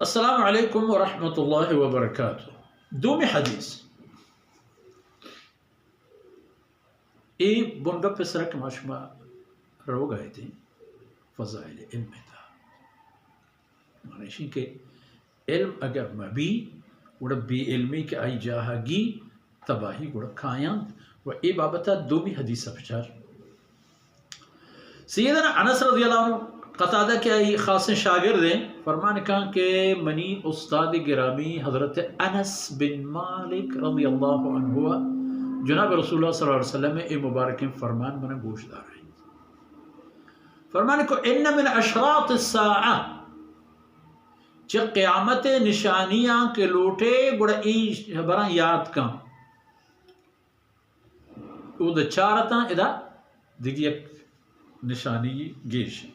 السلام علیکم ورحمۃ اللہ وبرکاتہ۔ دومی حدیث، اے بنگپ سرا کہ ما شما روگ ءَ اتیں فضائل علم ءِ تہا، معنی ایشی کہ علم اگر مبی، گڑا بے علمی کہ آئی جاہ گی، تباہی گڑا کاینت۔ و اے بابت ءَ دومی حدیث ءَ بچار۔ سیدنا انس رضی اللہ عنہ، قتادہ کہ آئی خاصیں شاگرد ایں، فرمان کن کہ منی استاد گرامی حضرت انس بن مالک رضی اللہ عنہ ءَ جناب رسول اللہ صلی اللہ علیہ وسلم ءِ اے مبارکیں فرمان من گوش دارائیں۔ فرمان کو، ان من اشراط الساعہ، چہ قیامت ءِ نشانیاں کہ لوٹے، گڑا اے حبراں یات کن۔ اود چار اتاں، ادا دگہ یک نشانی گیش۔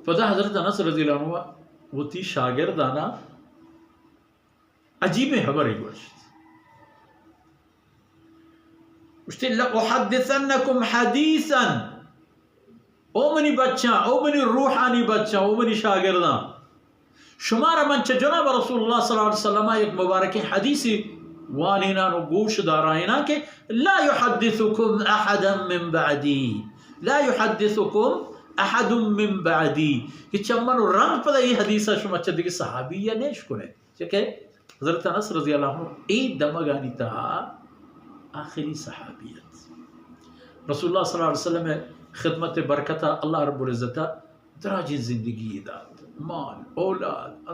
پدا حضرت انس رضی اللہ عنہ وتی شاگردانا عجیبیں حبرے گوشت۔ گوشتی، لأحدثنکم حدیثا، او منی بچاں، او منی روحانی بچاں، او منی شاگرداں، شمارا من چہ جناب رسول اللہ صلی اللہ علیہ وسلم یک مبارکیں حدیثے وانینان و گوش دارائینان کہ لا یحدثکم احدا من بعدی، لا یحدثکم احد من بعدی، کہ چہ من و رند پدا اے حدیثا شما چہ دگہ صحابی یا نیش کنے۔ چہ کہ حضرت انس رضی اللہ عنہ اے دمگانی تہا آخری صحابی ات۔ رسول اللہ صلی اللہ علیہ وسلم ءِ خدمت ءِ برکت ءَ اللہ رب العزت ءَ دراجیں زندگی دات، مال، اولاد،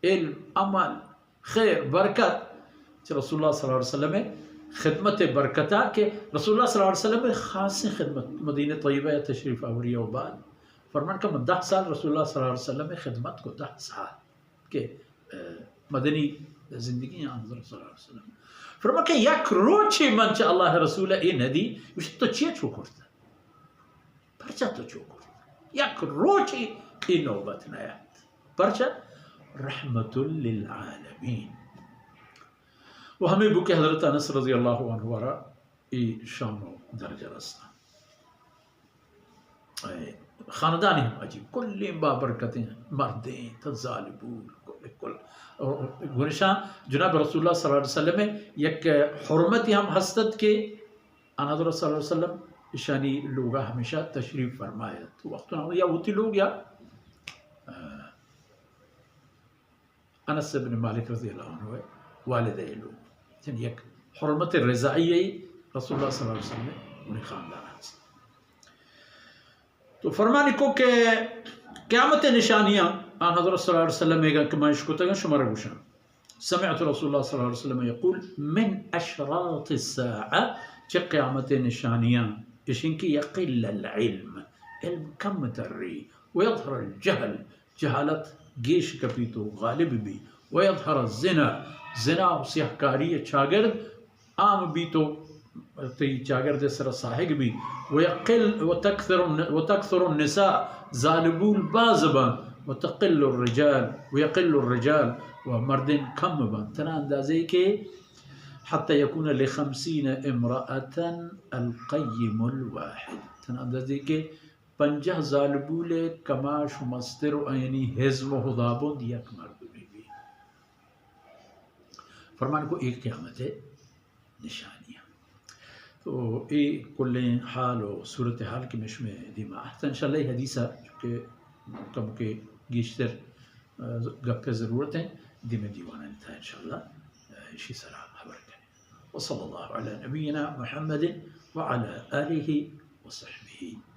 علم، عمل، خیر، برکت، چہ رسول اللہ صلی اللہ علیہ وسلم ءِ خدمت ءِ برکت ءَ کہ رسول اللہ صلی اللہ علیہ وسلم ءِ خاصیں خدمت، مدینہ طیبہ ءَ تشریف آوری ءَ بعد فرمان کہ من دہ سال رسول اللہ صلی اللہ علیہ وسلم ءِ خدمت کو، دہ سال۔ کہ، اه، مدنی زندگی آن حضرت صلی اللہ علیہ وسلم۔ فرما کہ یک روچے من چہ اللہ رسول ءَ اے ندی، گوشت، تو چیا چو کرت؟ پرچا تو چو کرت؟ یک روچے اے نوبت نیات۔ پرچا؟ رحمت للعالمین۔ و ہمے بو کہ حضرت انس رضی اللہ عنہ را اے شان و درجہ رستا۔ اے خاندانی ہم عجیب، کلیں بابرکتیں مردیں، تا زالبول، کل، کل۔ اور گونشان جناب رسول اللہ صلی اللہ علیہ وسلم ءِ یک حرمتی ہم ہستت کہ آن حضرت صلی اللہ علیہ وسلم اشانی لوگا ہمیشہ تشریف فرمائے۔ تو وقت یا وتی لوگ یا، آ، انس ابن مالک رضی اللہ عنہ ءِ والد ءِ لوگ، یعنی یک حرمت رضاعی ءَ رسول اللہ صلی اللہ علیہ وسلم ءِ خاندان است۔ تو فرمانی کو کہ قیامت ءِ نشانیاں آن حضرت صلی اللہ علیہ وسلم ءَ کہ ما اشکتگاں شمارا گوشاں۔ سمعت رسول اللہ صلی اللہ علیہ وسلم یقول، من اشراط الساعہ، چہ قیامت ءِ نشانیاں اشیں کہ یقل العلم، علم کم تری، ویظہر الجہل، جہالت گیش کپیت و غالب بی، ویظہر الزنا، زنا و سیاہکاری ءِ چاگرد عام بیت و تئی چاگرد ءِ سرا ساہگ بی، ویقل، وتکثر الن-، وتکثر النساء، زالبول باز بان، وتقل الرجال، ویقل الرجال، و مردین کم بان، تنا اندازے کہ حتی یکون لخمسین امرأة القیم الواحد، تنا اندازے کہ پنجاہ زالبول ءِ کماش و مستر و آیانی ہزم و ہدابند یک مردمے بی۔ فرمان کو اے قیامت ءِ نشانی ءَ۔ تو اے کلیں حال و صورتحال کہ مئے شمئے دیما اہت، انشاءاللہ اے حدیث ءَ چونکہ کمکے گیشتر، آ، گپ ءِ ضرورت ایں، دیمے دیوانانی تہا انشاءاللہ، آ، اشی سرا خبر کنیں۔ وصلی اللہ علی نبینا محمد وعلی آلہ وصحبہ۔